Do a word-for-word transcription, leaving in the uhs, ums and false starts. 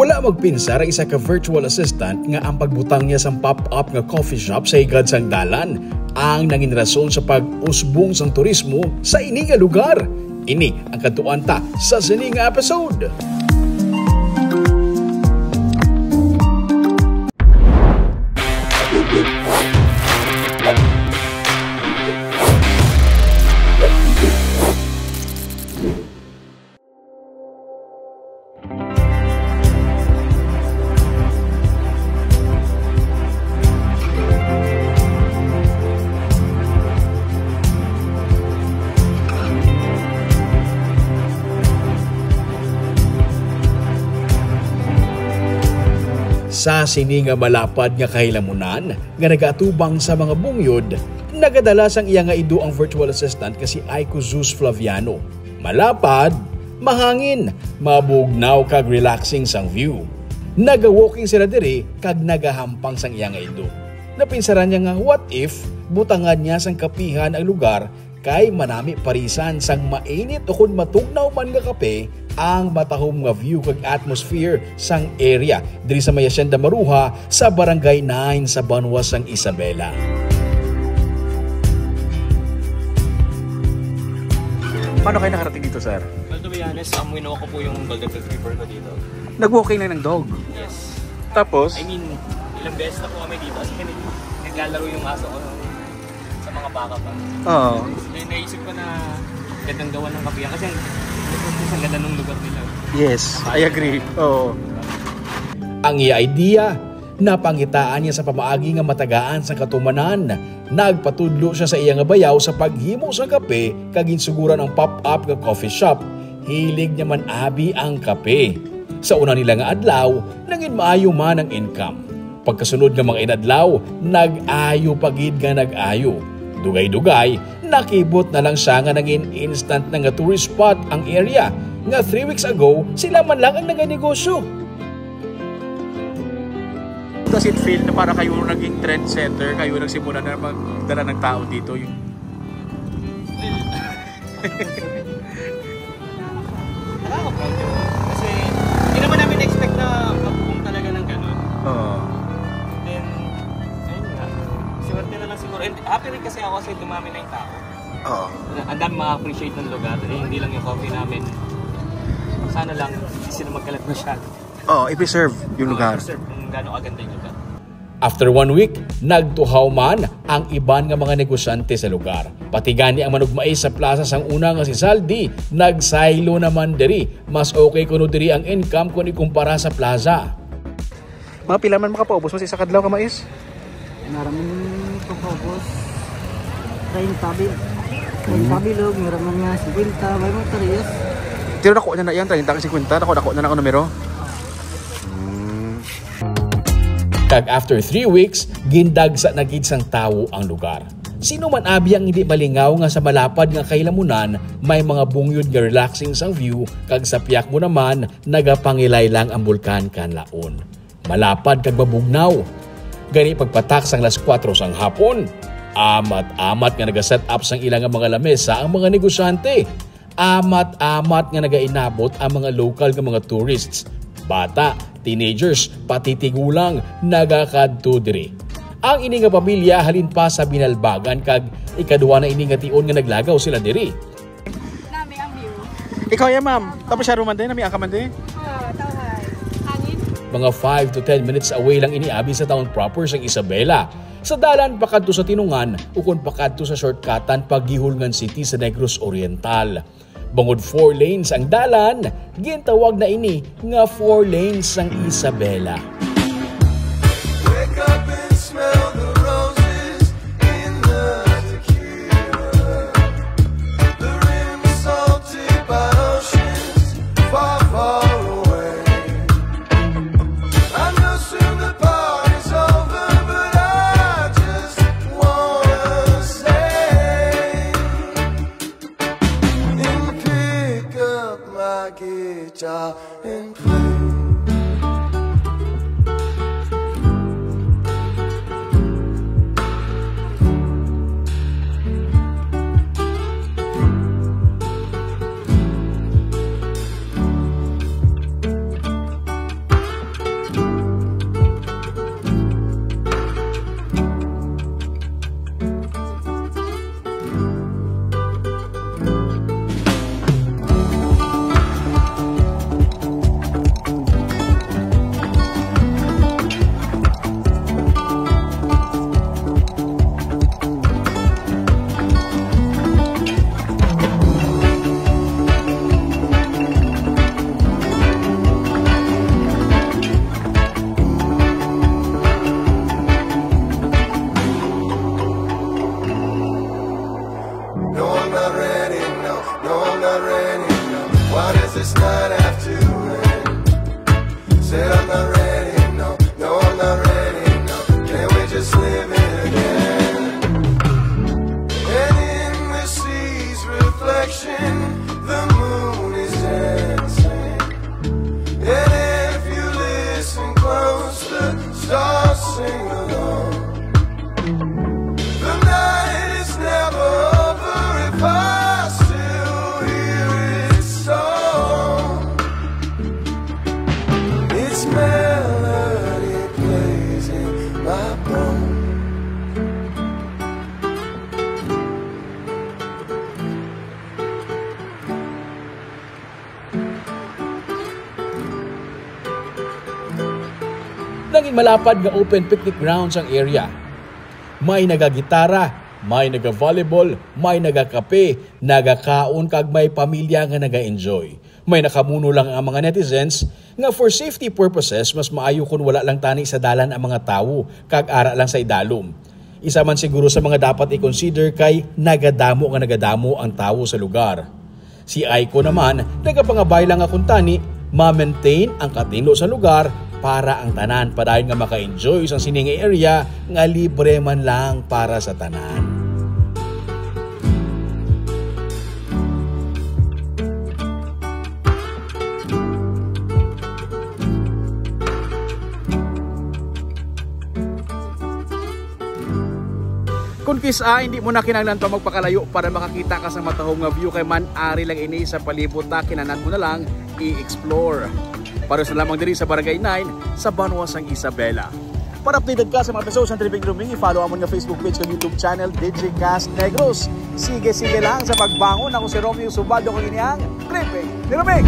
Wala magpinsar ang isa ka virtual assistant nga ang pagbutang niya sang pop-up nga coffee shop sa higad sang dalan ang nangin rason sa pag-usbong sang turismo sa ini nga lugar. Ini ang kadtuan ta sa sini nga episode. Sa sini nga malapad nga kahilamunan nga nagaatubang sa mga bungyod, nagadala sang iya nga ido ang virtual assistant nga si Aiko Zeus Flaviano. Malapad, mahangin, mabugnaw kag relaxing sang view. Naga-walking sila diri kag nagahampang sang iya nga ido. Napinsaran niya nga what if butangan niya sang kapihan ang lugar kay manami parisan sang mainit ukon matugnaw man nga kape ang matahom nga view kag atmosphere sang area diri sa may Hacienda Maruja sa Barangay nine sa banwa sang Isabela. Paano kayo nakarating dito, sir? Well, to be honest, um, winuha ko po yung golden retriever ko dito. Nag-walking lang ng dog? Yes. Tapos? I mean, ilang beses na po kami dito. As in, naglalaro yung aso ko sa mga baka pa. Oo. Then, naisip ko na gandang gawa ng kapihan kasi ang, ang ganda ng lugar nila. Yes, I agree. Oo. Ang iya idea, napangitaan niya sa pamaagi nga matagaan sa katumanan. Nagpatudlo siya sa iya nga bayaw sa paghimo sa kape kag ginsuguran ang pop-up nga coffee shop. Hilig niya man abi ang kape. Sa una nila nga adlaw, nangin maayo man ang income. Pagkasunod nga mga inadlaw, nag-ayo pa gid nga nag-ayo. Dugay-dugay, nakibot na lang siya nga nangin instant na nga tourist spot ang area, nga three weeks ago, sila man lang ang naganegosyo. Does it feel na para kayo naging trendsetter, kayo nagsimula na magdala ng tao dito? Yung Nakaka-proud yun. Kasi hindi naman namin na-expect na mabuhong talaga ng ganun. Oo. Then, ayun nga. Swerte na lang siguro. And happy rin kasi ako kasi dumami na yung tao. Oo. Ang dami ma-appreciate ng lugar. Eh, hindi lang yung coffee namin. Sana lang hindi sila magkalat masyado. Oo, i-preserve yung lugar. Preserve kung gaano kaganda yung lugar. After one week, nagtuhaw man ang iban nga mga negosyante sa lugar. Pati gani ang manugmais sa plaza sang una nga si Saldi, nagsaylo naman diri. Mas okay kuno diri ang income kung ikumpara sa plaza. Mga pila man makapaubos mo sa isa ka adlaw ka mais? Naraman ito paubos. Treinta bil. Treinta bilog, naraman nga cinquenta, may mga parehas. Pero dako na na yan, treinta kag cinquenta, dako-dako na na ang numero. Hmm. Kag after three weeks, gindagsa na gid sang tawo ang lugar. Sino man abi ang hindi malingaw nga sa malapad nga kahilamunan may mga bungyod nga relaxing sang view, kag sa piyak mo naman, nagapangilay lang ang Bulkan Kanlaon. Malapad kag mabugnaw. Gani pagpatak sang alas kuwatro sang hapon, amat-amat nga nagaset up sang ila nga mga lamesa ang mga negosyante. Amat-amat nga nagainabot ang mga lokal nga mga tourists. Bata, teenagers, pati tigulang nagakadto diri. Ang ini nga pamilya halin pa sa Binalbagan kag ikaduha na ini nga tion nga naglagaw sila diri. Nami ang view. Ikaw ya, ma'am. Tapos siya ruman din, nami ka man din. Ah, tawhay. Hangin. Mga five to ten minutes away lang ini abi sa town proper sang Isabela. Sa dalan pakadto sa Tinungan ukon pakadto sa shortcutan pa Guihulngan City sa Negros Oriental. Bangod four lanes ang dalan, gintawag na ini nga four lanes sang Isabela. Wake up and smell the roses in the tequila. The rim is salted by oceans far, far away. I know soon the party's over, but I just wanna say, and pick up my guitar and play. This night have to end. Said I'm not ready, no, no, I'm not ready, no. Can we just live it again? And in the sea's reflection, the moon is dancing. And if you listen close, the stars sing along. The night is never over if I still hear its song. Its melody plays in my bones. Naging malapad nga open picnic grounds ang area. May nagagitara, may naga-volleyball, may nagakape, nagakaon, kag may pamilya nga naga-enjoy. May nakamuno lang ang mga netizens nga for safety purposes, mas maayo kon wala lang tani sa dalan ang mga tawo kag ara lang sa idalom. Isa man siguro sa mga dapat i-consider kay nagadamo nga nagadamo ang tawo sa lugar. Si Aiko naman nagapangabay lang nga kuntani ma-maintain ang katinlo sa lugar para ang tanan padayon nga maka-enjoy sang sini nga area nga libre man lang para sa tanan. Kung kis-a, hindi mo na kinahanglan pa magpakalayo para makakita ka sa matahom nga view, kay man ari lang ini sa palibot ta, kinahanglan mo na lang i-explore. Pareho na lamang diri sa Barangay nine sa banwa sang Isabela. Para updated ka sa mga episode sa Tripping Ruming, i-follow amon nga Facebook page kag YouTube channel, Digicast Negros. Sige-sige lang sa pagbangon. Ako si Romeo Subaldo, kag ini ang Tripping ni Ruming.